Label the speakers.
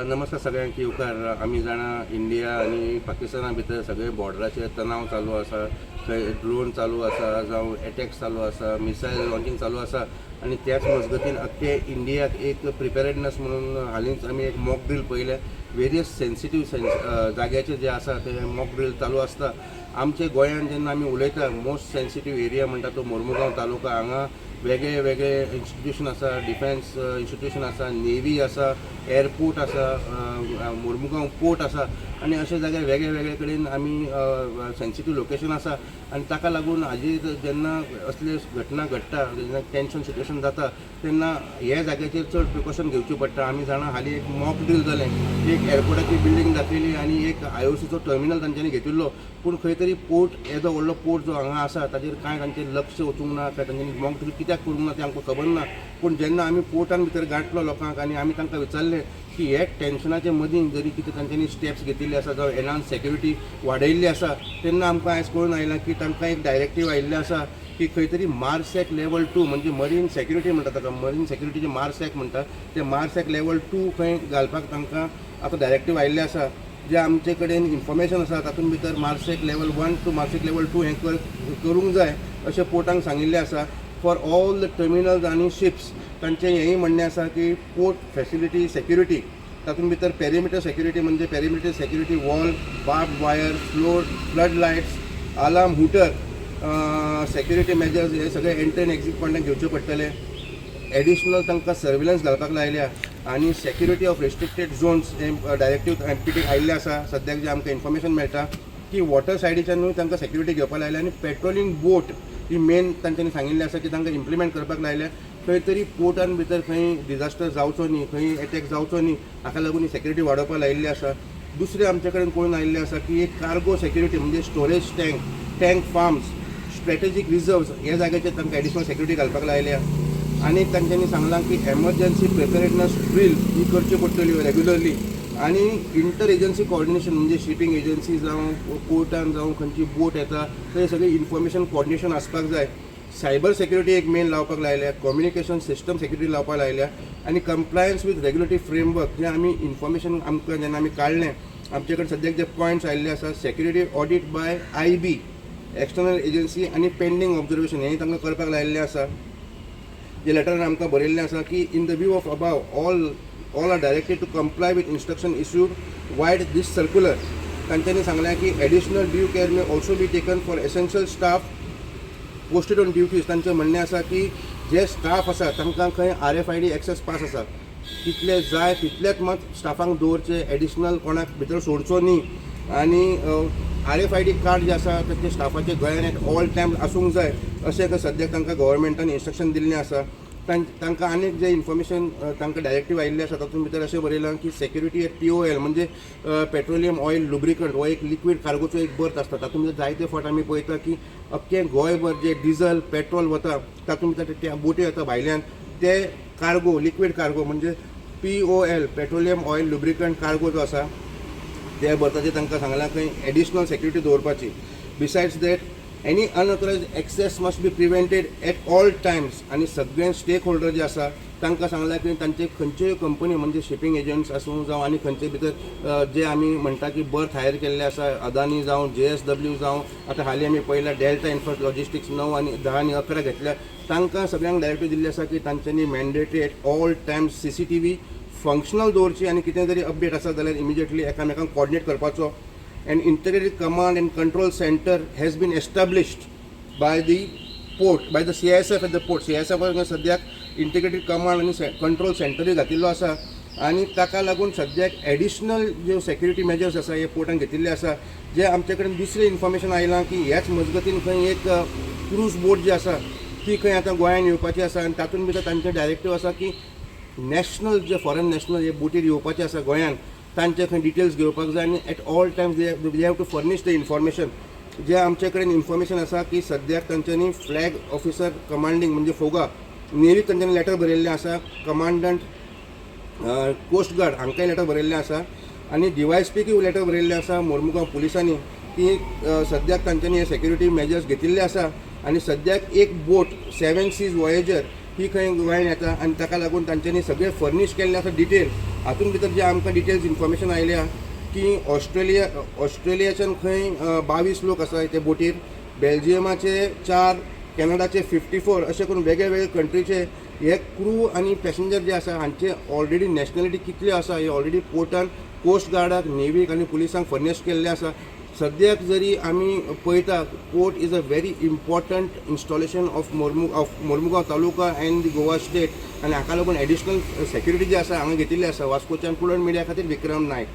Speaker 1: नमस्कार सगळ्यांक. येवकार. आमी जाणा, इंडिया आनी पाकिस्ताना भितर सगळे बॉर्डराचेर तणाव चालू आसा. थंय ड्रोन चालू आसा, जावं एटॅक्स चालू आसा, मिसायल लॉन्चिंग चालू आसा आनी त्याच मजगतीन अख्खे इंडियाक एक प्रिपेरेडनस म्हणून हालींच आमी एक मॉक ड्रील पळयलें. वेरियस सेन्सिटीव जाग्याचेर जे आसा ते मॉक ड्रील चालू आसता. आमचे गोंयांत जेन्ना आमी उलयता, मोस्ट सेन्सिटीव एरिया म्हणटा तो मोर्मुगांव तालुका. हांगा वेगळे वेगळे इन्स्टिट्यूशन आसा, डिफेन्स इन्स्टिट्यूशन आसा, नेवी आसा, एअरपोर्ट आसा, मोर्मुगांव पोर्ट आसा आनी अशे जाग्यार वेगळे वेगळे कडेन आमी सेन्सिटीव लोकेशन आसा. आनी ताका लागून हाजेर जेन्ना असले घटना घडटा, जेन्ना टेंशन सिट्युएशन जाता, तेन्ना ह्या जाग्याचेर चड प्रिकॉशन घेवची पडटा. आमी जाणा, हालीं एक मॉक ड्रील जालें, एक एअरपोर्टाची बिल्डींग दाखयली आनी एक आयओसीचो टर्मिनल तांच्यांनी घेतिल्लो. पूण खंय तरी पोर्ट, येदो व्हडलो पोर्ट जो हांगा आसा, ताजेर कांय तांचें लक्ष वचूंक ना. काय तांच्यांनी मॉक ड्रील कित्याक करूंक ना तें आमकां खबर ना. पूण जेन्ना आमी पोर्टान भितर गांठलो लोकांक आनी आमी तांकां विचारलें की हे टेंशनाचे मदीं जरी कितें तांच्यांनी स्टेप्स घेतिल्ले आसा जावं एनहान्स सेक्युरिटी वाडयल्ली आसा, तेन्ना आमकां आयज कळून आयलां की तांकां एक डायरेक्टीव आयिल्लें आसा की खंय तरी मारसॅक लेवल टू, म्हणजे मरीन सेक्युरिटी म्हणटा ताका, मरीन सेक्युरिटीचे मारसॅक म्हणटा, ते मारसॅक लेवल टू खंय घालपाक तांकां आतां डायरेक्टीव आयिल्लें आसा. जे आमचे कडेन इन्फॉर्मेशन आसा, तातूंत भितर MARSEC level 1 to MARSEC level 2 हें करूंक जाय अशें पोर्टांक सांगिल्लें आसा फॉर ऑल the terminals आनी शिप्स. तांचें हेंय म्हणणें आसा की पोर्ट फॅसिलिटी सेक्युरिटी, तातूंत भितर पेरिमिटर सेक्युरिटी, म्हणजे perimeter security wall, barb wire, floor flood lights, alarm hooter, security measures हे सगळे एंट्री आनी एक्झीट पॉयंटाक घेवचे पडटले. एडिशनल तांकां सर्विलन्स घालपाक लायल्या आनी सेक्युरिटी ऑफ रेस्ट्रिक्टेड झोन्स हे डायरेक्टीव एमपीटीक आयिल्ले आसा. सद्याक जे आमकां इन्फॉर्मेशन मेळटा की वॉटर सायडीच्यानूय तांकां सेक्युरिटी घेवपाक लायल्या आनी पेट्रोलिंग बोट ही मेन तांच्यांनी सांगिल्लें आसा की तांकां इम्प्लिमेंट करपाक लायल्या. खंय तरी पोर्टान भितर खंय डिजास्टर जावचो न्ही, खंय एटॅक जावचो न्ही, हाका लागून ही सेक्युरिटी वाडोवपाक लायिल्ली आसा. दुसरें आमचे कडेन कळून आयिल्लें आसा की एक कार्गो सेक्युरिटी, म्हणजे storage tank, tank farms, strategic reserves ह्या जाग्याचेर तांकां एडिशनल सेक्युरिटी घालपाक लायल्या. आनी तांच्यांनी सांगलां की एमर्जन्सी प्रिपेरेडनस ड्रील ही करची पडटली रेग्युलरली आनी इंटर एजन्सी कॉर्डिनेशन, म्हणजे शिपींग एजन्सी जावं, पोर्टान जावं, खंयची बोट येता थंय सगळी इन्फॉर्मेशन कॉर्डिनेशन आसपाक जाय. सायबर सेक्युरिटी एक मेन लावपाक लायल्या, कम्युनिकेशन सिस्टम सेक्युरिटी लावपाक लायल्या आनी कंप्लायन्स विथ रेग्युलेटरी फ्रेमवर्क. जें आमी इन्फॉर्मेशन आमकां जेन्ना आमी काडलें, आमचे कडेन सद्याक जे पॉयंट्स आयिल्ले आसा, security audit by IB, external agency आनी पेंडींग ऑब्जर्वेशन हें तांकां करपाक लायिल्लें आसा. जे लेटरान आमकां बरयल्लें आसा की in the view of above, all are directed to comply with instruction issued vide this circular. तांच्यांनी सांगलें की additional due care may also be taken for essential staff posted on duties. तांचें म्हणणें आसा की जे स्टाफ आसा तांकां खंय आरएफआयडी एक्सेस पास आसा तितले जाय तितलेच मात स्टाफांक दवरचे, एडिशनल कोणाक भितर सोडचो न्ही. आनी आरएफआयडी कार्ड जे आसा ते स्टाफाचे गोंयान एट ऑल टायम आसूंक जाय अशें सद्याक तांकां गव्हर्मेंटान इन्स्ट्रक्शन दिल्लें आसा. तांकां आनीक जे इन्फॉर्मेशन तांकां डायरेक्टीव आयिल्लें आसा, तातूंत भितर अशें बरयलां की सेक्युरिटी एट पीओएल, म्हणजे पेट्रोलियम ऑयल लुब्रिकंट हो एक लिक्वीड कार्गोचो एक बर्थ आसता. तातूंत भितर जायते फावट आमी पळयता की अख्खें गोंयभर जे डिझल पेट्रोल वता, तातूंत भितर ते बोटी येता भायल्यान, ते कार्गो, लिक्वीड कार्गो, म्हणजे POL, petroleum oil lubricant cargo जो आसा, त्या बर्थाचेर तांकां सांगलां खंय एडिशनल सेक्युरिटी दवरपाची. Besides that, any unauthorized access must be prevented at all times. आनी सगळे स्टेक होल्डर जे आसा तांकां सांगलां की तांचे खंयच्योय कंपनी, म्हणजे शिपींग एजंट्स आसूं जावं आनी खंयचे भितर जे आमी म्हणटा की बर्थ हायर केल्ले आसा, अदानी जावं, जेएसडब्ल्यू जावं, आतां हालीं आमी पळयला डेल्टा इन्फ्रा लॉजिस्टिक्स 9 आनी 10 आनी 11 घेतल्या, तांकां सगळ्यांक डायरेक्टिव दिल्ली आसा की तांच्यांनी mandatory at all times CCTV functional दवरची आनी कितें तरी अपडेट आसा जाल्यार इमिजिएटली एकामेकांक कॉर्डिनेट करपाचो. And integrated command and control center has been established by the port, by the CISF at the port. CISF सद्याक इंटिग्रेटेड कमांड आनी कंट्रोल सेंटरूय घातिल्लो आसा आनी ताका लागून सद्याक एडिशनल ज्यो सेक्युरिटी मेजर्स आसा हे पोर्टान घेतिल्ले आसा. जे आमचे कडेन दुसरें इन्फॉर्मेशन आयलां की ह्याच मजगतीन खंय एक क्रूज बोट जी आसा ती खंय आतां गोंयान येवपाची आसा आनी तातूंत भितर तांचें डायरेक्टीव आसा की नॅशनल, जे फॉरेन नॅशनल हे बोटीर येवपाचे आसा गोंयान, तांचे खंय डिटेल्स घेवपाक जाय आनी at all times they have to furnish the information. जे आमचे कडेन इन्फॉर्मेशन आसा की सद्याक तांच्यांनी फ्लॅग ऑफिसर कमांडींग, म्हणजे फोगा नेवीक तांच्यांनी लेटर बरयल्लें आसा, कमांडंट कोस्ट गार्ड हांकांय लेटर बरयल्लें आसा आनी डीवायएसपीकूय लेटर बरयल्लें आसा मोर्मुगांव पुलिसांनी की सद्याक तांच्यांनी हे सेक्युरिटी मेजर्स घेतिल्ले आसा आनी सद्याक एक बोट सेवन सीज वॉयेजर ही खंय गोंयान येता आनी ताका लागून तांच्यांनी सगळें फर्निश केल्लें आसा डिटेल. हातूंत भितर जे आमकां डिटेल्स इन्फॉर्मेशन आयल्या की ऑस्ट्रेलियाच्यान खंय 22 लोक आसा ते बोटीर, बेल्जियमाचे 4, कॅनडाचे 54, अशें करून वेगळे वेगळे कंट्रीचे हे क्रू आनी पॅसेंजर जे आसा हांचे ऑलरेडी नॅशनॅलिटी कितल्यो आसा हे ऑलरेडी पोर्टान कोस्ट गार्डाक, नेवीक आनी पुलिसांक फर्निश केल्ले आसा. सद्याक जरी आमी पळयता, port is a very important installation of Mormugao taluka and the Goa state आनी हाका लागून एडिशनल सेक्युरिटी जी आसा हांगा घेतिल्ली आसा. वास्कोच्यान प्रुडंट मिडिया खातीर विक्रम नायक.